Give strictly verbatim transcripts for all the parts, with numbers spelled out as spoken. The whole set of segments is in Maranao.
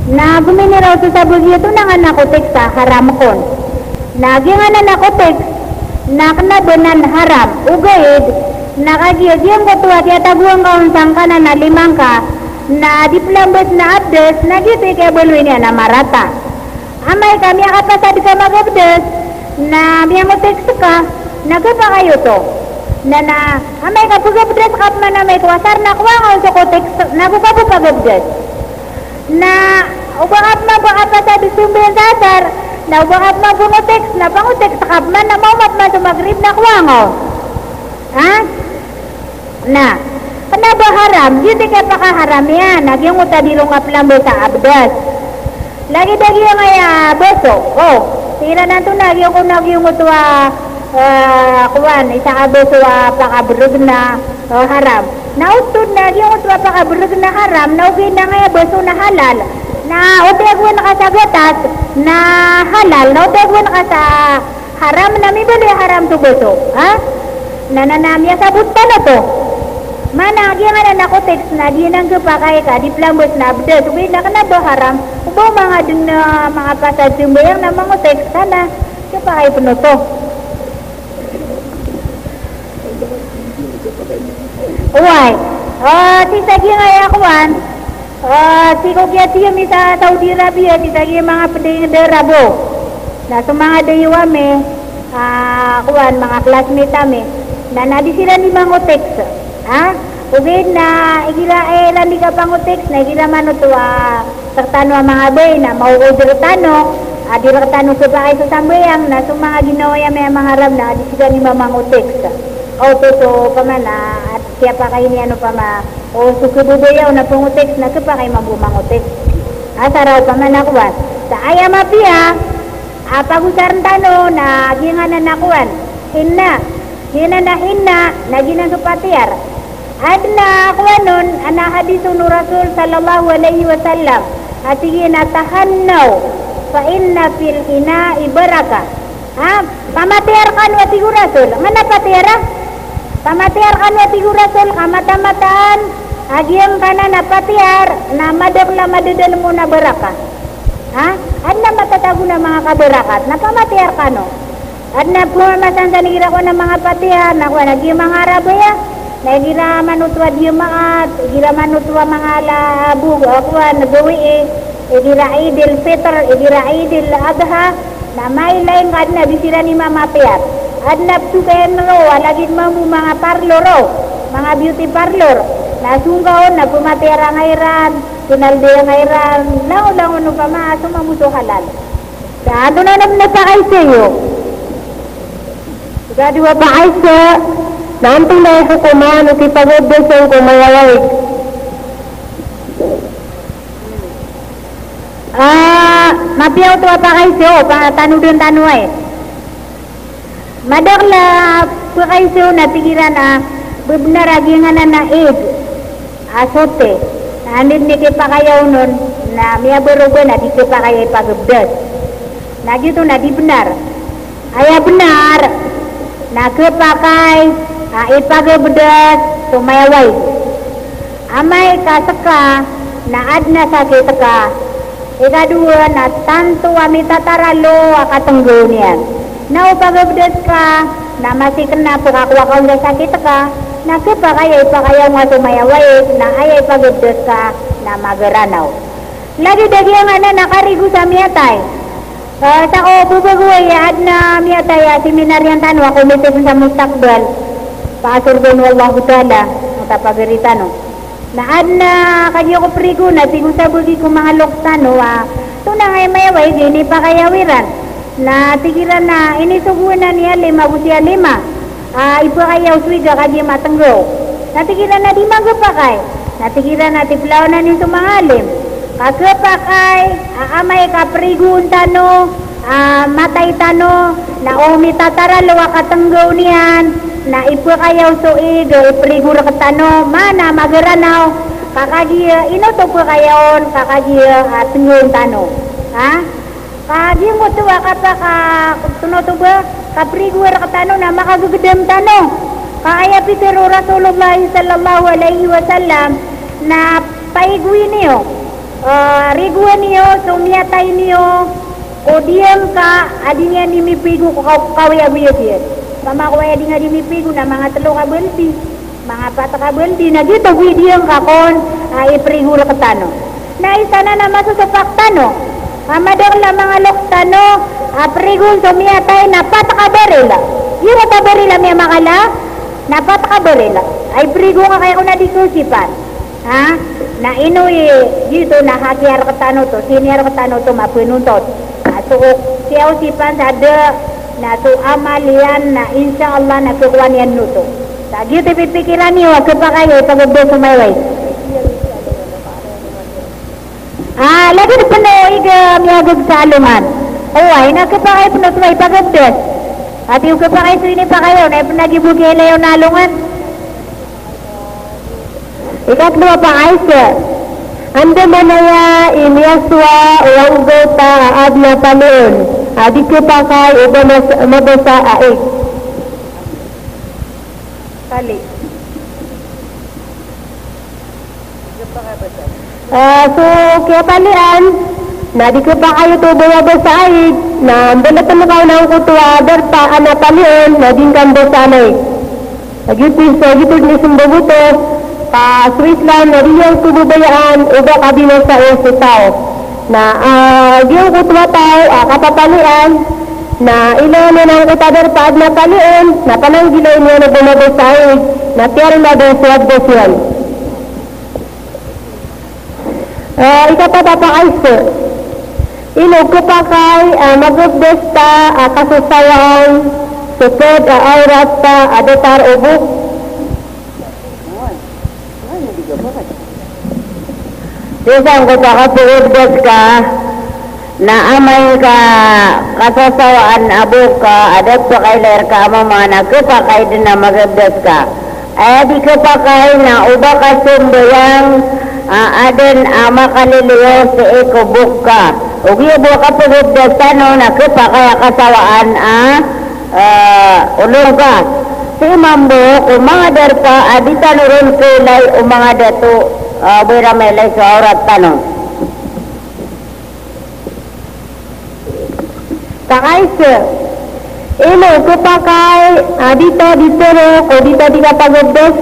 Na gominiraw so sabagi oto na nga na kotex a haram kon. Na giyanan a kotex na kena ba nan haram, ogaid na kagiya giyangkoto a kiyatagoan ka on sangkanan a lima ngka, na di pelambes na abdes, na giyoto i kiyabaloy niyan a marata. Amay ka miyakapasad ka magabdes, na miyangotex ka, na kepakay oto. Na, na, amay ka pegabdes ka pman amay ko asar na kowa nga on so kotex, na go ka bo pagabdes. Na, o ba ka pman ba kapasad so sambayang sa asar, na o ba ka pman ba ngotex, na pangotex ka pman, na maoma pman so magrib na kowa nga on. Ha? Na, kena ba haram, giyoto i kiyapakaharam iyan, na giyangkoto a di ron kapelambes a abdes. Lagid a giyangkaya baso, o, tig iran antonaa, giyangkoto na giyangkoto a, eh, kowan, isa ka baso a pakabereg na, eh, haram. Na oto na giyangkoto a pakabereg na haram, na ogaid na angkaya baso na halal. Na o tiyagoan ka sa gatas, na halal, na o tiyagoan ka sa haram na mibaloy a haram so baso, ha? Na, na, na miyasabot tano oto. Mana giyanan a kotex na di nan kepakay ka di pelambes na abdes, ogaid na kena ba haram, o ba manga den, eh, manga pasad sambayang na mangotex ka na kepakay pen oto. Oway. Ah, sii sa giyangkaya kowan. Ah, sii ko kiyatiyem sa Saudi Arabia, sii sa giya manga ped a Arabo. Na so manga dayo ami, ah, kowan, manga classmate ami. Na, na di siran di mangotex. Ha? Ogaid na igira, eh, iran di kapangotex, na igira man oto a Rektano a manga bay na maood rektano a di rektano kepakay so sambayang, na so manga ginawa iyan a manga haram na di siran di mamangotex. Ka oto so pamana a kiyapakay niyan opama o so kebabayaw na pangotex na kepakay mambo mangotex. Asar a opama na kowan. Sa aya mapiya a pagosaren tano na giyanan a kowan. Hinna. Giyanan a hinna na giyanan so patiyar. Adn a kowan on, adn a hadis o Rasul sallallahu alaihi wasallam a tig iyan a, "Tahannaw, fa inna fil hina'i barakah." Ha? Pamatiyar kano a tig o Rasul. Ngana patiyar a? Pamatiyar kano a tig o Rasul, ka mataan-mataan a giyangkanan a patiyar na madakl a madadalm on a barakah. Ha? Adn a matatago on a manga kabarakat na pamatiyar kano. Adn a pmamasansan igira kowan a manga patiyar, na kowan a giya manga Arab aya. Na igira man oto a Jumaat, igira man oto a manga ala, a, bog, a, kowan, gawii, igira Eid al-Fitr, igira Eid al-Adha, na mailay ngka adn a di siran i mamatiyar. Adn a pthokayan roo a lagid mambo manga parlor roo, manga beauty parlor. Na songka on na pmatiyara ngka iran, kinaldaya ngka iran, langon-langon opama a so mambo so halal. Sa antonaa i pakaiza iyo? Ikadowa a pakaiza, na antonaa i hokoman o kipagabdasan ko mayawaig? Ah, mapiya oto a pakaiza, o, pa-, tanodan tano ai. Madakl a pakaiza on na tig iran a bebnar a giyanan a ig a sote. Na anda dn i kipakayaw on na miyabaroba na di kipakay a ipagabdas. Na giyoto na di bnar. Aya bnar na kepakay a ipagabdas so mayawaig. Amay ka seka na adn a sakit ka. Ikadowa na tanto a mitataralo a katenggaw niyan. Na o pagabdas ka na masi kena pekakowa ka on sa sakit ka, na kepakay a ipakayaw nga so mayawaig, na aya ipagabdas ka na magaranaw. Lagid a giyanan a karigo sa miyatay. Ah, sa ko babagoway a adn a miyatay a seminarian tano a komites sa mustakbal. Paasorgen o Allahu Ta'ala, na tapagari tano. Na adn a kagiya ko prigo na tig o sabagi ko manga loks tano a, tonaa i mayawaig a inipakayaw iran. Na tig iran a inisogo anan i alim ago si alima a ipakayaw so ig a kagiya matenggaw. Na tig iran a di magepakay. Na tig iran a tiplawan anan so manga alim. Ka kepakay a amay ka prigoon tano a matay tano, na o mitataralo a katenggaw niyan, na ipakayaw so ig a iprigo rektano, mana magaranaw, ka kagiya ino oto pakayaw on, ka kagiya, ah, tenggaw tano. Ha? Ka giyangkoto a kapaka, tonaa oto ba, kaprigo rektano na makagegedam tano. Ka aya pitharo o Rasulullah sallallahu alaihi wasallam na paigoy niyo. Ah, rigowan iyo so miyatay niyo ko diyangka a di niyan di mipigo ko kaw-, kawiyagoyag iyan. Opama ko aya di nga di mipigo na manga telo ka baldi, manga pat ka baldi, na giyoto bo i diyangka kon, ah, iprigo rektano. Na isa nan a masosopak tano a madakl a manga loks tano a prigon so miyatay na pat ka baril. Giyoto a baril a miyamakala na pat ka baril a iprigo ngka kaya kon a di ko sipan. Ha? Na ino i, giyoto na hakiya rektano oto, siniya rektano oto mapenontot. Na so, siyaw sipan sa da, na so amal iyan na insha Allah na kekowa niyan oto. Sa giyoto i pipikiran iyo a kepakay a ipagabdas so mayway. Ah, lagid pen o iga miyagag sa alongan. Oway, na kepakay pen oto a ipagabdas. Ati o kepakay so inipakay on, na pen a gibo kiyailay on a alongan. Ikatlo a pakaiza, andamanaya i miyasowa o anggawta a adn a palion a di kepakay o ba mas-, mabasa a ig. Pali. Ah, so kiyapalian, na di kepakay oto o ba mabasa a ig, na mbalaten ka on angkoto a darpa a palion, na di ngka mbasaan a ig. Lagid oto, lagid oto i sembag oto, ka so Islam na di niyan kababayaan o ba kabinasaan so taw. Na, ah, giyangkoto a taw a kapapalian, na ilaya niyan angkoto a darpa a adn a palion, na pananggilai niyan o ba mabasa a ig, na tiyarima dn so abdas iyan. Ah, ikapat a pakaiza. Ino kepakay a magabdas ta a kasasawaan so ped a awrat ta a datar o bok? Sii sangkoto a kapagabdas ka, na amay ka kasasawaan a bok ka a da pakailay rka a mama na kepakay dn a magabdas ka. Aya di kepakay na o ba kasambayang a adn a makaliliyo sii ko bok ka. Ogaid bo a kapagabdas tano na kepakay a kasawaan a, eh, olong ka. Sii mambo ko manga darpa a di tano ron kailay o manga dato, eh, bo iran mailay so awrat tano. Pakaiza, ino kepakay a di ta di tero ko di ta di kapagabdas,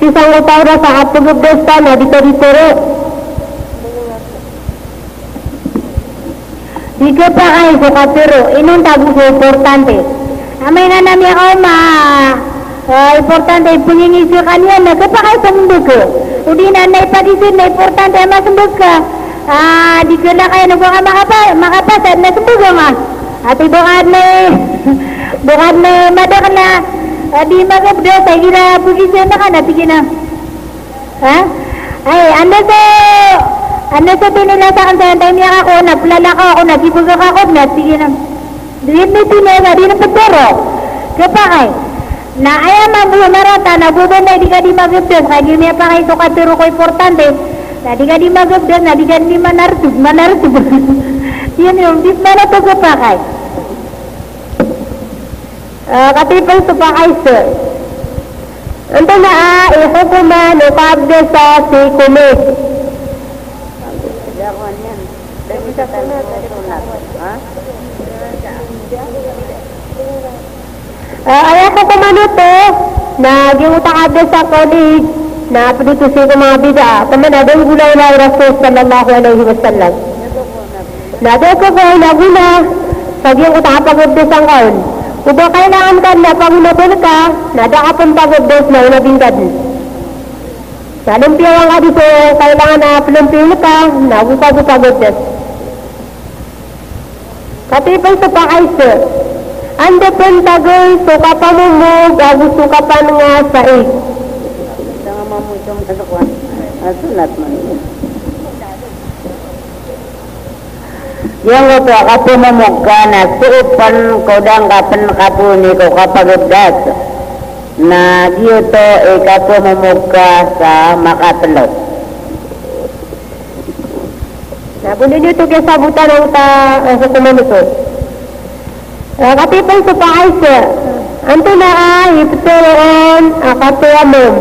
sii sangkoto a oras a kapagabdas ta na di ta di tero. Di kepakay so katero, inonta bo so importante. Amay nga na miyakaoma, ah, importante i pengingizaan iyan na kepakay so sembag. O di na, na ipagizaan na importante a masembag ka. Ah, di kelakayan o ba nga makapa-, makapasad na sembag nga. Ati bo ka adn a, bo ka adn a madakl a, ah, di magabdas, igira pegizaan ka na, tig iyan a. Ha? Ay, anda so, anda so tinila sa aken sa antay miyaka ko na pelalakaw ako na kibegak ako na, tig iyan a. Di niyan tinila, di niyan petero. Kepakay. Na aya mambo marata na bo ba na di ka di magabdas, ka di miyapakay so katero ko importante. Na di ka di magabdas, na di ka di manareteb, manareteb. Iyan iyan, di mana to kepakay. Eh, katii pen so pakaiza. Antonaa i hokoman o kaabdasa sii ko miyeg? Eh, aya hokoman oto, na giyangkoto a kaabdasa ko miyeg, na ped oto sii ko manga bid'ah, pman a da nggolawla o Rasul sallallahu alaihi wasallam. Na da a khakowa a gona sa giyangkoto a kapagabdas angka on. O ba kailangan ka na pagonapan ka, na da ka pen pagabdas na onabing ka dn. Sa lompiyawan ka di so kailangan a pelompiyon ka, na go ka go pagabdas. Katii pen so pakaiza. Anda pen tagan so kapamomog ago so kapanenga sa ig? Sa nga mamog sa masa ko, ah, sunat man. Giyangkoto a kapamomog ka na sii pen ko da ngka pen kapooni ko kapagabdas. Na giyoto i kapamomog ka sa makatelo. Na bo niyo oto kiyasabotan angkoto a, eh, hokoman oto. Eh, katii pen so pakaiza. Antonaa i petero on a katayammum?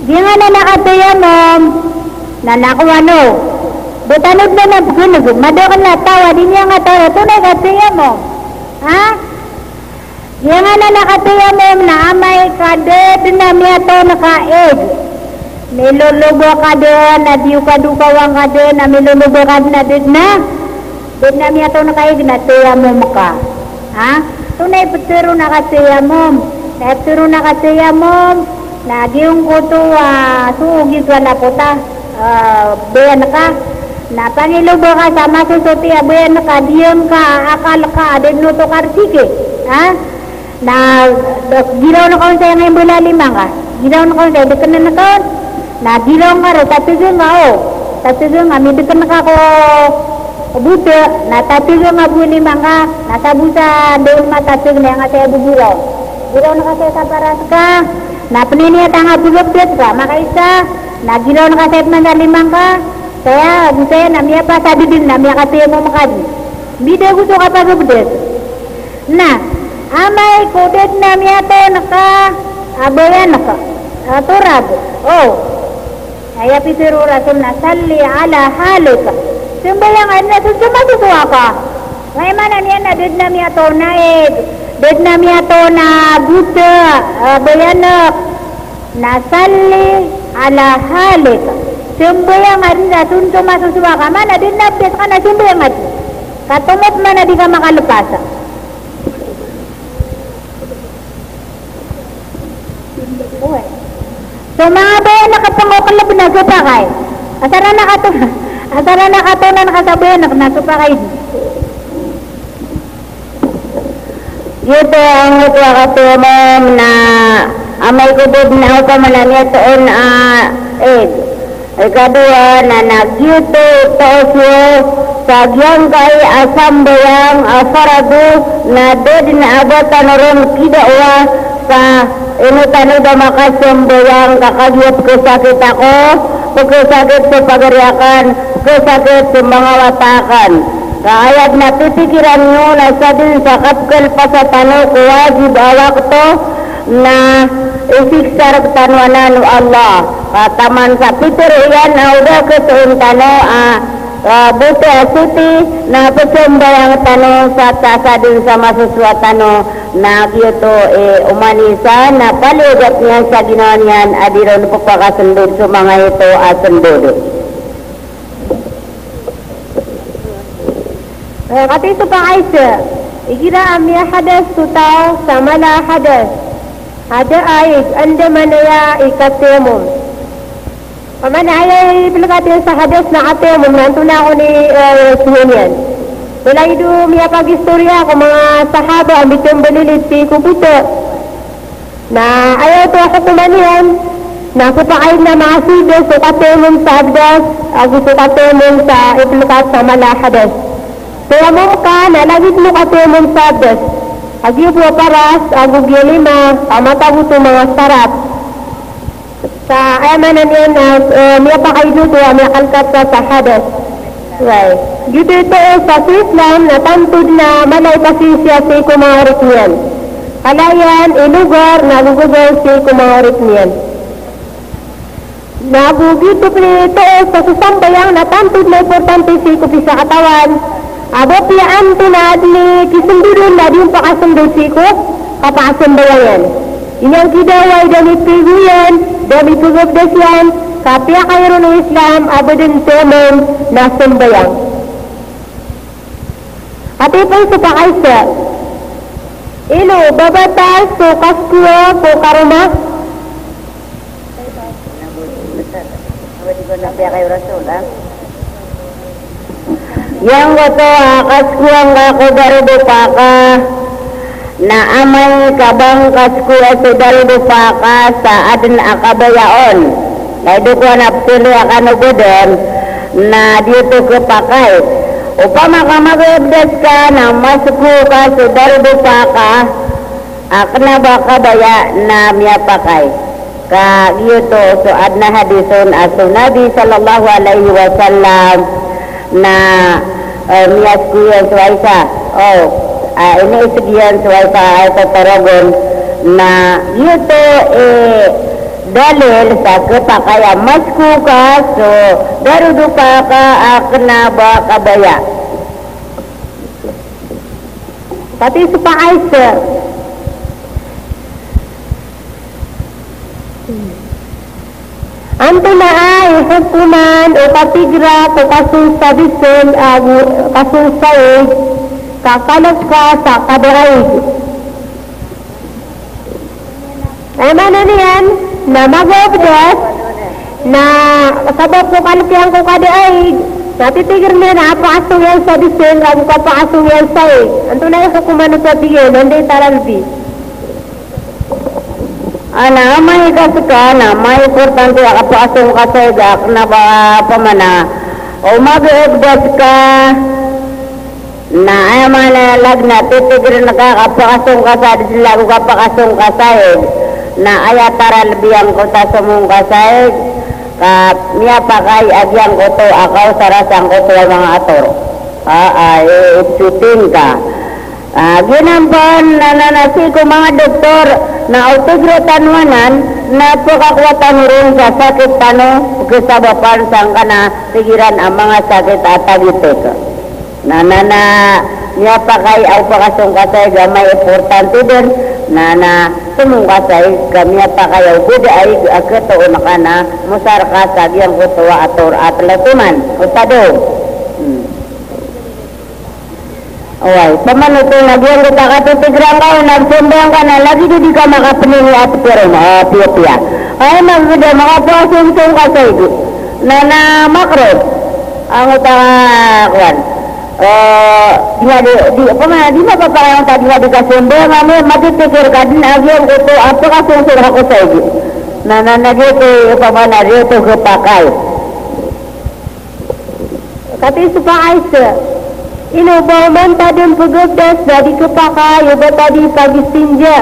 Giyanan a katayamom, na nakowa no. Bo tano dn a pkhaneg, madakl a taw a di niyan katawan, antonaa i katayamom. Ha? Giyanan a katayamom na amay ka da dn a miyataw ngka ig. Miloloba ka dn a di o kadokawan ka dn a miloloba ka dn a da dn a Da dn a miyataw ngka ig na tayamom ka. Ha? Antonaa i ptharoon a katayamom? Na ptharoon a katayamom, na giyangkoto a, so giyoto a lapota, ah, bayan ka. Na pangiloba ka sa masosoti a bayan ka, di ngka akal ka, da dn oto kartike. Ha? Na, da, giraw ngka on sa aya ngka i mbala a lima ngka. Giraw ngka on sa aya, dkn ngka on. Na giraw ngka ron, tatg ngka, o. Tatg ngka, midkn ka ko bota, na tatg ngka bo i lima ngka. Na sabo sa da on matatg na aya ngka sa aya bo giraw. Giraw ngka sa aya sa paras ka. Na pniniyat ngka a pgabdas ka, makaisa. Na giraw ngka sa aya pman sa lima ngka. Sa aya, ago sa aya, na miyapasad dn, na miyakatayamom ka dn. Mbida ago so kapagabdas. Na, amay ko da dn a miyataw ngka a bayan ka, a, turab. O. Aya pitharo o Rasul na, "Salli ala halik." Sambayang a dn a so, so masosowa ka. Aya maana niyan na da dn a miyataw na ig, da dn a miyataw na bota, a, bayan ka. Na salli ala halik. Sambayang a dn a so, so masosowa ka. Maana da dn a bdas ka na sambayang a dn. Ka tomop man a di ka makalpas. Oway. So manga bayan a kapangkoklb na so pakay. Asar anan a kato-, asar anan a katonan ka sa bayan na so pakay. Giyoto angkoto a katayamom na amay ko da dn a opama na miyatoon a ig. Ikadowa na, na giyoto i toos iyo sa giyangkai a sambayang a farado na da dn a ba tano ron kidaowa sa ino tano da makasambayang ka kagiya pkhasakit ako, pkhasakit so pagari akn, pkhasakit so manga wata akn. Ka aya dn a pipikiran iyo na sadn sa kapkhalpasa tano ko wajib a wakto na isiksa rktano anan o Allah. Ka taman sa pitharo iyan a o da khatoon tano a, a, bota a soti na pzambayang tano sa ta sadn sa masosowa tano na giyoto i oman i isa na paliyogat iyan sa ginawa niyan a di ron pphakasndod so manga ito a sndod. Eh, katii so pakaiza, igira a miyahadas so taw sa mala a hadas, a da a ig, andamanaya i katayamom. Opama na aya i plkat iyan sa hadas na katayamom, na antonaa kon i, eh, siyan iyan. Walay do miyapagistoriya ko manga sahaba a mithambalilit sii ko bota. Na aya oto a hokoman iyan, na so pakaiza na manga sii da so katayamom sa hadas, ago so katayamom sa iplkat sa mala a hadas. Tayamom ka na lagid o katayamom sa hadas. A giya bo a paras, ago giya lima, a matago oto manga sarat. Sa aya maana niyan na, eh, miyapakaiza oto a miyakalkat sa, sa hadas. Way. Giyoto i toos sa so Islam na tanto dn a mala i pasisiya sii ko manga oripn iyan. Kala iyan i lugar na gogagaw sii ko manga oripn iyan. Na go giyoto pn i toos sa so sambayang na tanto dn a importante sii ko pisakatawan. Aba piya antonaa dn i kisndodn na di on pakasndod sii ko kapakasambayang iyan. Iniyan kidaway da mipgo iyan, da mipgabdas iyan, ka piyakay ron o Islam a ba dn tayamom na sambayang. Katii pn so pakaiza. Ino, ba batal so kaskowa ko karoma? Giyangkoto a kaskowa ngka ko darb o paka, na amay ka ba ngka skowa so darb o paka sa adn a kabaya on, na ido ko ana psoloy a kano bo dn, na giyoto khapakay. Opama ka magabdas ka na maskowa ka so darb o paka, a kna ba kabaya na miyapakay. Ka giyoto so adn a hadis on a so Nabi sallallahu alaihi wasallam na, eh, miyaskowa iyan so Aisha. O, ah, iniisg iyan so Aisha a itotorog on na giyoto, eh, Dalil sa khapakay a masko ka so darodopa ka a kna ba kabaya. Pati so pakay sa Antonaa i hokoman o kapigra ko kasong sa disen ago kasong sa ig ka kalk ka sa kadaig? Aya maana niyan na magabdas na sabap ko kalk iyan ko kadaig, na titigr iyan a kapakasong iyan sa disen ago kapakasong iyan sa ig. Antonaa i hokoman o kapigra, anda i taralbi? Ana, amay ka ska na amay importante a kapakasong ka sa ig a kna ba pamana o magabdas ka, na aya maana lagid na titigr ka a kapakasong ka sa disen ago kapakasong ka sa ig, na aya taralbi angkoto a somong ka sa ig ka miyapakay a giyangkoto a kaosara sangkoto a manga ator. A, a, i, i, shooting ka. A, giyanan pn na, na, na sii ko manga doktor na o tigr tano anan na pkakowa tano ron sa sakit tano, pkhasabapan sangkanan a tig iran a manga sakit a tagitik. Na, na, na miyapakay a kapakasong ka sa ig a amay importante dn, na, na somong ka sa ig ka miyapakay a kadaig a khatoon ka na mosar ka sa giyangkoto a ator a tlasoman o tado. Hmm. Oway, pamanoto na giyangkoto a katitigrang ka o na psambayang ka na lagid o di ka makapnini a pipiya ron, a, piyapiya. Ay, magda makapasomsong ka sa ig. Na, na makruh. Angkoto a, kowan. Eh, di nga di, di, opama, di mapapakay angkoto a di nga di kasambayang, ano, matitigr ka dn a giyangkoto a pkasongsong ako sa ig. Na, na, na giyoto, opama na giyoto khapakay. Katii so pakay sa, ino ba oman ta dn pgabdas na di khapakay o ba ta di pag-istinja?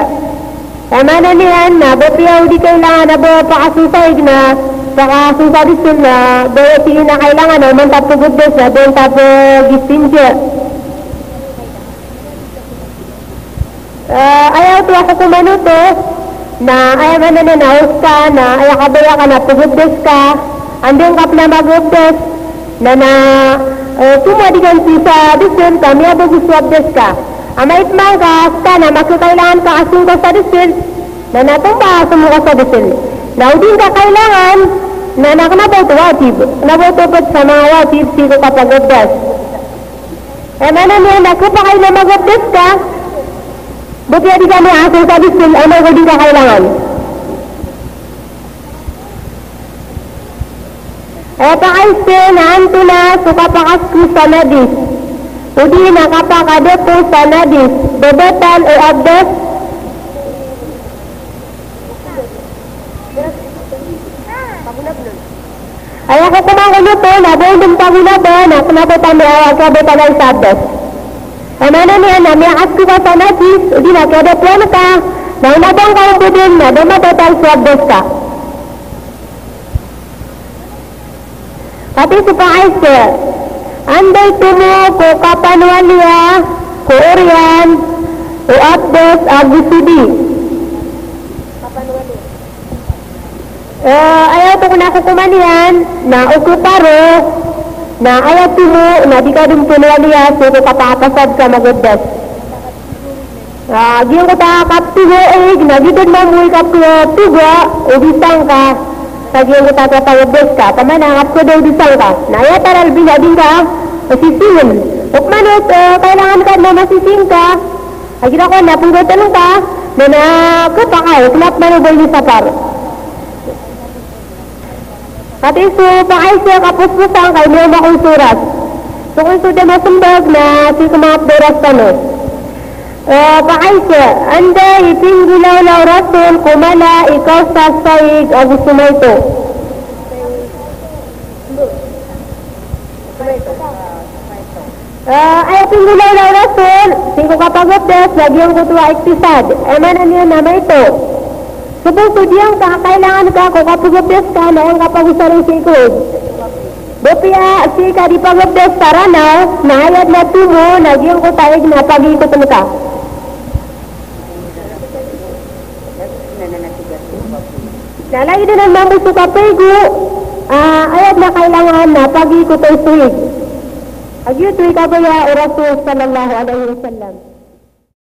Aya maana niyan na ba piya o di kailangan a ba pakasong sa ig na pakasong sa disen na ba aya tig iyan a kailangan a oman ta pgabdas na dn ta pag-istinja. Eh, aya oto a hokoman oto, na aya maana niyan na o ska, na aya kabaya ka na pgabdas ka, anda ngka pn a magabdas, na, na, eh, tomo a di ka nti sa desen ka miyabago so abdas ka. Amay pman ka ska na makakailangan ka a song ka sa desen, na, na tomo a somong ka sa desen. Na o di ngka kailangan, na, na kna ba oto wajib, kna ba oto pd sa manga wajib sii ko kapagabdas. Aya maana niyan na khapakay na magabdas ka, ba piya di ka miyasong sa desen, amay ka di ka kailangan. Aya pakay sa na antonaa so kapakasko sa najis, odi na kapakadapo sa najis, babatan o abdas? Aya hokoman kon oto na ba on dn pagonaban a kna ba tano a kiyabatal sa abdas. Aya maana niyan na miyakasko ka sa najis, odi na kiyadapoan ka, na onabang ka on bo dn na ba mabatal so abdas ka. Katii so pakay sa, anda i tomo ko kapanowaliya ko oriyan o abdas ago sodi? Eh, aya oto kon a hokoman iyan na o khaparo, na aya tomo na di ka dn panowaliya sii ko kapakapasad sa magabdas. Ah, giyangkoto a kaptoga a ig na giyoto dn mambo i kaptoga o bisang ka sa giyangkoto a kapagabdas ka, pamana kaptoga o bisang ka. Na aya taralbi na di ngka masisingn. Opama na, eh, kailangan ka na masising ka, a igira kon na pnggatan ka, na, na khapakay, kna pman o ba inisapar. Katii so pakay sa kaposposan ka i miyaoma ko so oras. So kon so da masmbag na sii ko manga pd a oras tano. Eh, pakay sa, anda i pinggolawla o Rasul ko mala i kaosar sa ig ago so maito? Eh, aya pinggolawla o Rasul sii ko kapagabdas na giyangkoto a iktisad. Aya maana niyan na maito. Sapos o di ngka kailangan ka ko kapagabdas ka na aya ngka pagosari sii ko ig. Ba piya sii ka di pagabdas sa Ranaw na aya dn a tomo na giyangkoto a ig na pagikotn ka. Na Lagid anan mambo so kapaigo, ah, aya na kailangan na pagigotan so ig. Kagiya oto i kabaya o Rasul sallallahu alaihi wasallam.